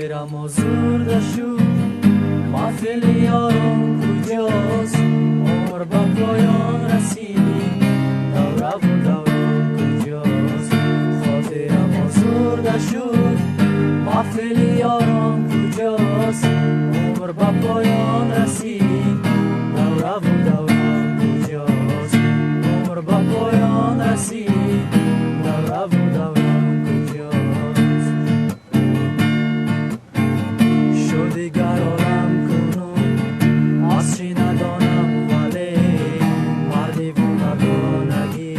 Хотирам озурда шуд, маҳфили ёрон куҷост? Умр ба поён расид, давраву даврон куҷост? Хотирам озурда шуд, маҳфили ёрон куҷост? Умр ба поён расид, давраву даврон куҷост? Умр ба поён расид, давраву даврон куҷост? Шуд дигар олам кунун, аз чӣ надонам, вале мардиву мардонагӣ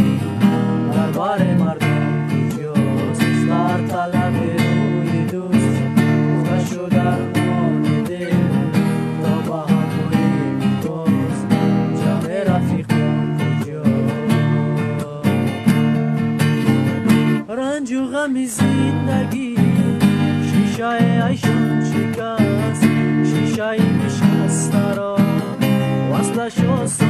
дар бари мардон куҷост? Дар талаби рӯи дӯст пухта шуд армони дил, то ба ҳамоем боз, ҷамъи рафиқон куҷост? Ранҷу ғами зиндагӣ шишаи айшон шикаст, шишаи бишкастаро васлаш осон.